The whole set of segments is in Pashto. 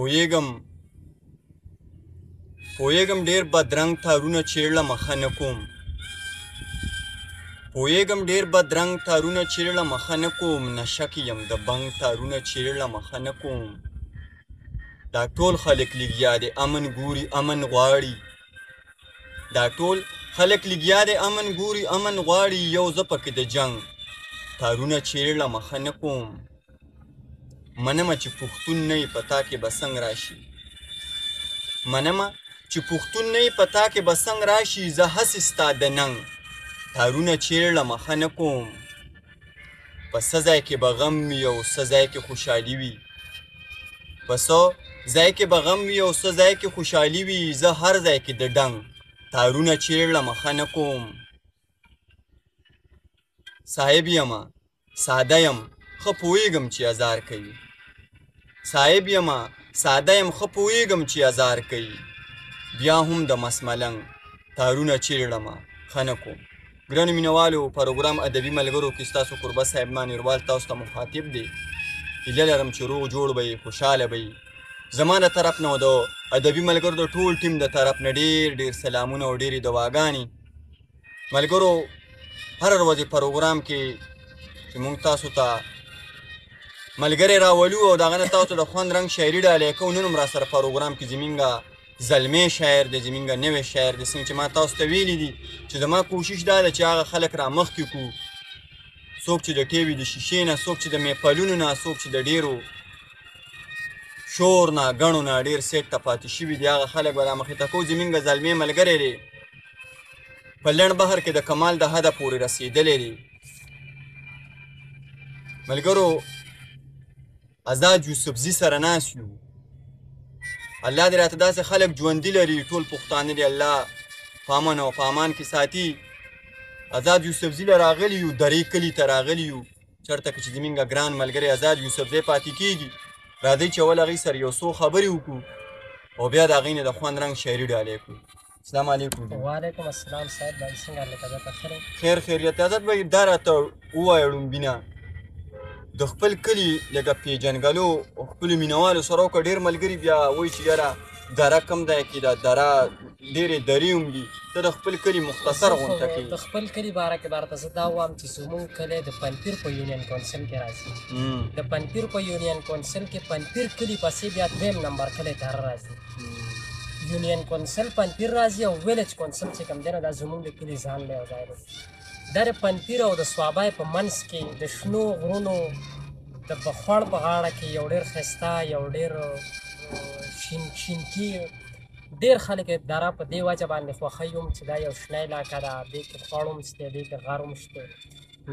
پوهېږم پوهېږم ډېر بدرنګ تارونه چیړلمه ښه نه کوم. پوهېږم ډېر بدرنګ تارونه چیړلمه ښه نه کوم. نشه کې یم د بنګ تارونه چیړلمه ښه نه کوم. دا ټول خلک لګیا دي امن ګوري امن غواړي. دا ټول خلک لګیا دي امن ګوري امن غواړي. یو زه پکې د جنګ تارونه چیړلمه ښه نه کوم. منمه چې پښتون نه یې په تا کې به څنګه راشي. منمه چې پښتون نه یې په تا کې به څنګه راشي. زه هسې ستا د ننګ تارونه چیړلمه ښه نه کوم. په څه ځای کې به غم وي او څه ځای کې خوشحالي وي. په څه ځای کې به غم وي او څه ځای کې خوشحالي وي. زه هر ځای کې د ډنګ تارونه چیړلمه ښه نه کوم. صاحب یمه ساده یم ښه پوهېږم چې ازار کوي. صاحب یمه ساده یم ښه پوهېږم چې ازار کوي. بیا هم د مسملنګ تارونه چیړلمه ښه نه کوم. ګرانو مینوالو، پروګرام ادبي ملګرو کې ستاسو کوربه صاحب مانیروال تاسو ته مخاطب دی. هیله لرم چې روغ جوړ به یې، خوشحاله به یې. زما د طرف نه او د ادبي ملګرو د ټول ټیم د طرف نه ډېر ډېر سلامونه او ډېرې دعاګانې. ملګرو، هره ورځ پروګرام کې چې موږ تاسو ته ملګری راولو او د هغه نه تاسو د خوند رنګ شاعري ډالۍ کوو، نن هم راسره پروګرام کې زمونږ زلمی شاعر دی، زمونږ نوی شاعر دی. څنګه چې ما تاسو ته ویلي دي چې زما کوشش دا ده چې هغه خلک را مخکې کړو، څوک چې د ټي وي د شیشې نه، څوک چې د میپلونو نه، څوک چې د ډېرو شور نه، ګڼو نه ډېر سیټ ته پاتې شوي دي، هغه خلک به را مخې ته کوو. زمونږ زلمی ملګری دی، په لنډ بهر کې د کمال د حده پورې رسېدلی دی. ملګرو، آزاد یوسفزي سره ناست یو. الله دې راته داسې خلک ژوندي لري، ټول پښتانه دې الله په امن او په امان کې ساتي. آزاد یوسفزي له راغلي یو، درې کلي ته راغلي یو، چېرته کې چې زمونږ ګران ملګری آزاد یوسفزی پاتې کېږي. راځئ چې اول هغوی سره یو څو خبرې وکړو او بیا د هغوی نه د خوند رنګ شاعري ډالۍ کړو. السلام علیکم. وعلیکم السلام صاحب بھائی، څنګه حال طبیعت ښه دی؟ خیر خیریت. آزاد بھائی، دا راته ووایه ړومبینه د خپل کلي لږه پېژندګلو او خپلو مینوالو سره وکړه. ډېر ملګري بیا وایي چې یاره دره کوم ځای کې ده، دره ډېرې درې هم دي. ته د خپل کلي مختصر غونته کې د خپل کلي باره کې به درته زه دا ووایم چې زموږ کلی د پنپیر په یونین کونسل کې راځي. د پنپیر په یونین کونسل کې پنپیر کلي پسې بیا دویم نمبر کلی دره راځي. یونین کونسل پنپیر راځي او ویلج کونسل چې کوم دی نو دا زموږ د کلي ځان له یو ځای دی. دا د پنپیر او د صوابۍ په منځ کې د شنو غرونو د بخوړ په غاړه کې یو ډېر ښایسته، یو ډېر شین شینکي، ډېر خلک یې دره په دې وجه باندې خوښوي هم چې دا یو شنه علاقه ده، دې کې خوړ هم شته، دې کې غر هم شته.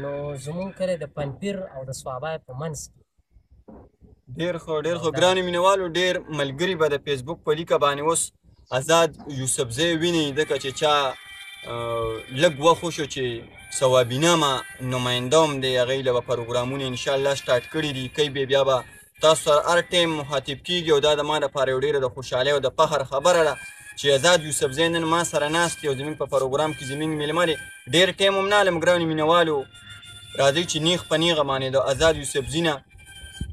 نو زموږ کلی د پنپیر او د صوابۍ په منځ کې. ډېر ښه، ډېر ښه. ګرانو مینوالو، ډېر ملګري به د فیسبوک په لیکه باندې اوس آزاد یوسفزی ویني، ځکه چې چا لږ وخت وشو چې صوابینامه نماینده هم دی، هغوی له به پروګرامونه انشاءالله سټارټ کړي دي. کوي به، بیا به تاسو سره هر ټایم مخاطب کېږي. او دا د ما دپاره یو ډېره د خوشحالۍ او د فخر خبره ده چې آزاد یوسفزی نن ما سره ناست دی او زموږ په پروګرام کې زموږ مېلمه دی. ډېر ټایم هم نه الم. ګرانو مینوالو، راځئ چې نیغ په نیغه باندې د آزاد یوسفزي نه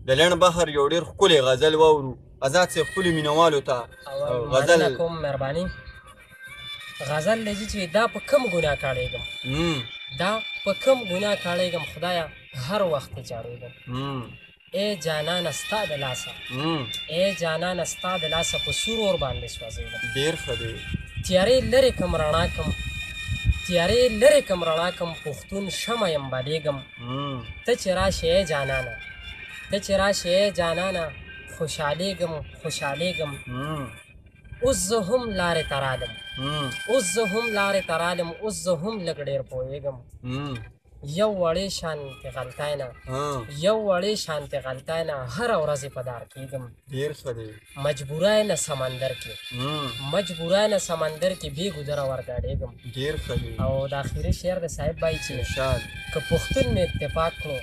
د لنډ بحر یو ډېر ښکلی غزل واورو. آزاد صاحب، خپلو مینوالو ته غزل. مننه کوم، مهرباني. غزل دی چې دا په کوم ګناه کاړېږم، دا په کوم ګناه کاړېږم، خدایه هر وخت جاړېږم. ای جانانه ستا د لاسه، ای جانانه ستا د لاسه په سور اور باندې سوځېږم. ډېر ښه دی. تیارې لرې کم رڼا کم، تیارې لرې کم رڼا کم، پښتون شمع یم بلېږم. ته چې راشې ای جانانه، ته چې راشې ای جانانه، خوشحالېږم خوشحالېږم. اوس زه هم لارې ته رالم، اوس زه هم لارې ته رالم، اوس زه هم لږ ډېر پوهېږم. یو وړې شانتې غلطۍ نه، یو وړې شانتې غلطۍ نه هره ورځ په دار کېږم. ډېر ښه دی. مجبورای نه سمندر کې، مجبورای نه سمندر کې بې ګودره ورګډېږم. ډېر ښه دی. او د اخري شعر د صاحب بای چې که پښتون مې اتفاق کړو،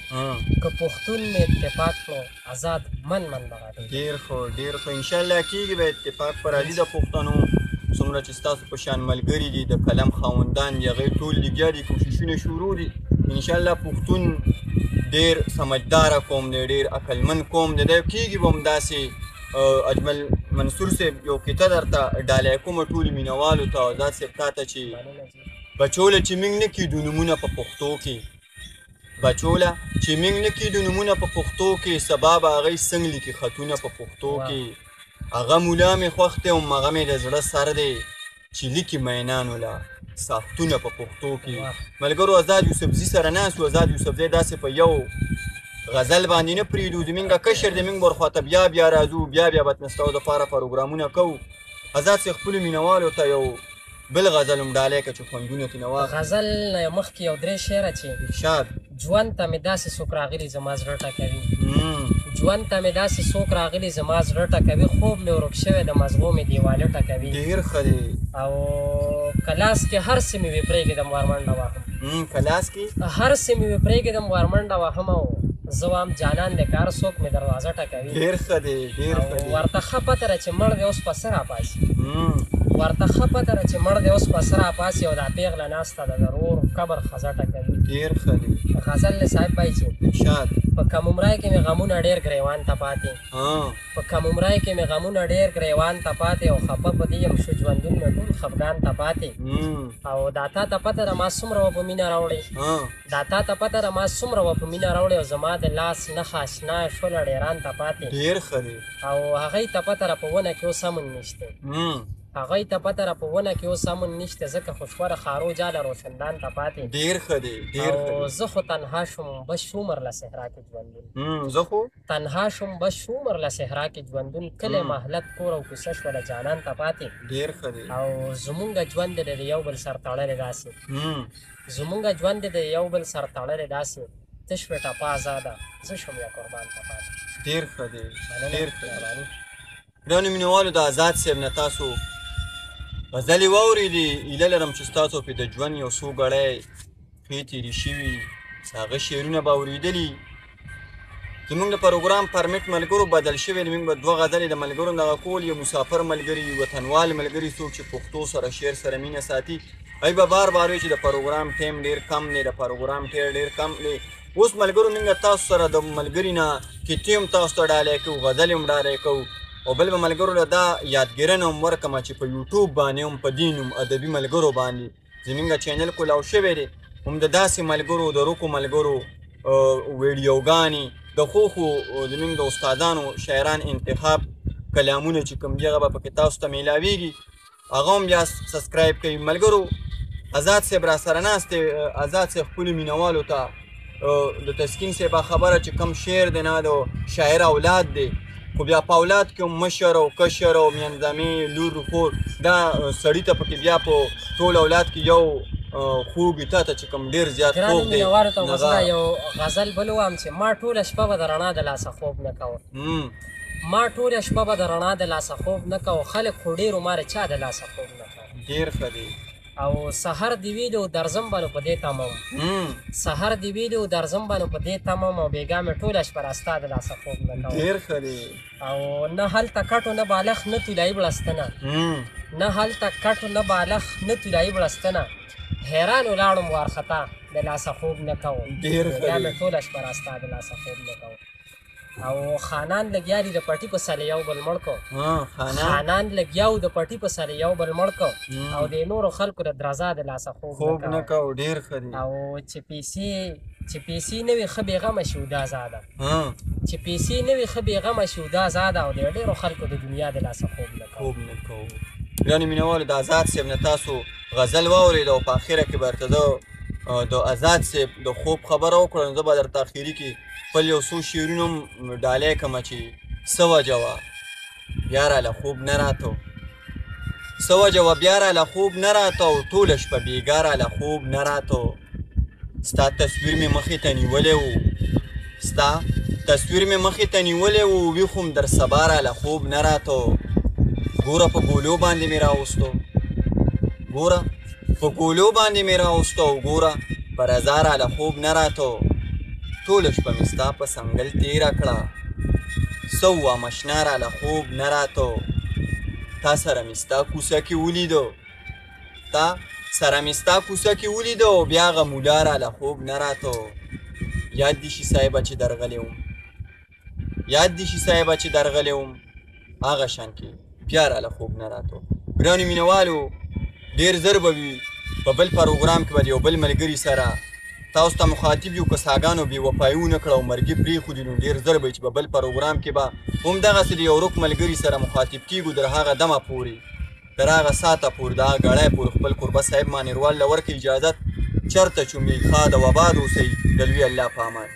که پښتون مې اتفاق کړو، آزاد من من بغاټېږم. ډېر ښه، ډېر ښه. انشاءالله کېږي به اتفاق پر راځي د پښتنو. څومره چې ستاسو په شان ملګري دي، د قلم خاوندان دي، هغوی ټول لګیا دي، کوششونه شروع دي. انشاءالله پښتون ډېر سمجداره قوم دی، ډېر عقلمن قوم دی، دا کېږي به همداسې. اجمل منصور صاحب یو قطعه درته ډالۍ کوم ټولو مینوالو ته، آزاد صاحب تا ته، چې بچوله چې موږ نه کېدو نومونه په پښتو کې، بچوله چې موږ نه کېدو نومونه په پښتو کې، سبا به هغوی څنګه لیکي خطونه په پښتو کې. هغه مولا مې خوښ دی او هغه مې د زړه سر دی چې لیکي مینانو له ساختونه په پښتو کې. ملګرو آزاد یوسفزي سره ناست یو، آزاد یوسفزی داسې په یو غزل باندې نه پرېږدو، زمونږ کشر دی، موږ ورخواته بیا بیا راځو، بیا بیا به ستاسو دپاره پروګرامونه کوو. آزاد صاحب خپلو مینوالو ته یو بل غزل هم ډالۍ که چې خوندونه ترې نه واخلي. غزل نه مخکې یو درې شعره چې ارشاد. ژوند ته مې داسې څوک راغلي زما زړه ټکوي، ژوند ته مې داسې څوک راغلي زما زړه ټکوي، خوب مې ورک شوی د مزغو مې دیواله ټکوي. ډېر ښه دی. او کلاس کې هر څه مې وي پرېږدم ورمنډه وهم. کلاس کې هر څه مې وي پرېږدم ورمنډه وهم، او زه وایم جانان دی که هر څوک مې دروازه ټکوي. ډېر ښه دی، ډېر ښه دی. ورته ښه پته ده چې مړ دی اوس په څه راپاڅي، ورته ښه پته ده چې مړ دی اوس په څه راپاڅي، او دا پېغله ناسته ده د ورور قبر خزه ټکوي. ډېر ښه دی. غزل له صاحب بای چې ارشاد. په کم عمرۍ کې مې غمونه ډېر ګریوان ته پاتې، په کم عمرۍ کې مې غمونه ډېر ګریوان ته پاتې، او خفه په دې یم شو ژوندون مې ټول خفګان ته پاتې. او دا تا ته پته ده ما څومره وه په مینه راوړې، دا تا ته پته ده ما څومره وه په مینه راوړې، او زما د لاس نښه اشنا شوله ډېران ته پاتې. ډېر ښه دی. او هغې ته پته ده په ونه کې اوس امن نشته، هغې ته پته ده په ونه کې اوس امن نشته، ځکه خو شوه د ښارو جاله روشندان ته پاتې. ډېر ښه دی، ډېر ښه دی. زه خو تنها شوم بس شو عمر له صحرا کې ژوندون. زه خو تنها شوم بس شو عمر له صحرا کې ژوندون، کلی محلت کور او کوڅه شوله جانان ته پاتې. ډېر ښه دی. او زمونږ ژوند دی د یو بل سره تړلی داسې، زمونږ ژوند دی د یو بل سره تړلی داسې، ته شوې ټپه ازاده زه شوم یا قربان ته پاتې. ډېر ښه دی، ډېر ښه دی. ګرانو مینوالو د آزاد صاحب نه تاسو غزلې واورېدې، هیله لرم چې ستاسو پې د ژوند یو څو ګړی ښې تېرې شوي، د هغه شعرونه به اورېدلي. زمونږ د پروګرام پرمټ ملګرو بدل شوی دی، موږ به دوه غزلې د ملګرو دغه کول، یو مسافر ملګري، وطنوال ملګري، څوک چې پښتو سره شعر سره مینه ساتي، هغوی به بار بار وایي چې د پروګرام ټایم ډېر کم دی، د پروګرام ټایم ډېر کم دی. اوس ملګرو موږ تاسو سره د ملګري نه قطعې هم تاسو ته ډالۍ کوو، غزلې هم ډالۍ کوو، او بل به ملګرو له دا یادګیرنه هم ورکړم چې په یوټیوب باندې هم په دې نوم ادبي ملګرو باندې زمونږ چینل کولاو شوی دی، هم د داسې ملګرو د رکو ملګرو ویډیوګانې د ښو ښو زمونږ د استادانو شاعران انتخاب کلامونه چې کوم دي هغه به پکې تاسو ته میلاویږي، هغه هم بیا subscribe کوي. ملګرو آزاد صاحب را سره ناست دی، آزاد صاحب خپلو مینوالو ته د تسکین صاحب خبره چې کوم شعر دی نه د شاعر اولاد دی، خو بیا په اولاد کې هم مشر او کشر او میانځمې لور خور دا سړي ته پکې بیا په ټول اولاد کې یو خوږ تا ته چې کوم ډېر زیات خوږ دی. ګرانو مینوالو ته به زه یو غزل بل ووایم چې ما ټوله شپه به د رڼا د لاسه خوب نه کوه، ما ټوله شپه به د رڼا د لاسه خوب نه کوه، خلک خو ډېرو ما د چا د لاسه خوب نه کوه. ډېر ښه دی. او سحر دی ویلو درځم به نو په دې تمه وم، سحر دی ویلو درځم به نو په دې تمه وم، او بېګا مې ټوله شپه را ستا د لاسه خوب نه کوه. ډېر ښه دی. او نه هلته کټو نه بالښت نه طلایي بړستنه، نه هلته کټو نه بالښت نه طلایي بړستنه، حیران ولاړم وارخطا د لاسه خوب نه کوه. ډېر ښه بېګا مې ټوله شپه را ستا د لاسه خوب نه کوه. او خانان لګیا دي د پټي په سر یو بل مړ کو، خانان لګیا وو د پټي په سر یو بل مړ کو، او د نورو خلکو د درزا د لاسه خوب نه کوه. ډېر ښه دی. او چې پیسې نه وي ښه بېغمه شي دا ازاده، چې پیسې نه وي ښه بېغمه شي دا ازاده، او د ډېرو خلکو د دنیا د لاسه خوب نه کوه. خوب نه کوه. ګرانو مینوالو د آزاد صاحب نه تاسو غزل واورېده، او په اخره کې به درته زه د آزاد صاحب د خوب خبره وکړم. زه به درته اخري کې خپل یو څو شعرونه هم ډالۍ کړم چې څه وجه وه بیا راله خوب نه راتو، څه وجه وه بیا راله خوب نه راتو، او ټوله شپه بېګا راله خوب نه راتو، ستا تصویر مې مخې ته نیولی و، ستا تصویر مې مخې ته نیولی و، ویښ وم در سبا راله خوب نه راتو، ګوره په ګولو باندې مې راوستو، ګوره په ګولو باندې مې راوستو، او ګوره په رضا راله خوب نه راتو، ټوله شپه مې ستا په سنګل تېره کړه، څه ووام اشنا راله خوب نه راتو، تا سره مې ستا کوڅه کې ولیدو، تا سره مې ستا کوڅه کې ولیدو، او بیا هغه مولا راله خوب نه راتو. یاد دي شي صاحبه چې درغلی وم، یاد دي شي صاحبه چې درغلی وم، هغه شان کې بیا راله خوب نه راتو. ګرانو مینوالو، ډېر زر به وي په بل پروګرام کې به د یو بل ملګري سره تاسو ته مخاطب یو. که ساګانو بې وفایي ونه کړه او مرګي پرېښودي، نو ډېر زر به چې په بل پروګرام کې به هم دغسې د یو ورک ملګري سره مخاطب کېږو. تر هغه دمه پورې، تر هغه ساعته پورې، د هغه ګړی پورې خپل کوربه صاحب مانیروال له ورکړئ اجازت. چېرته چې هم یئ، ښاد او اباد اوسئ. د لوی الله په امان.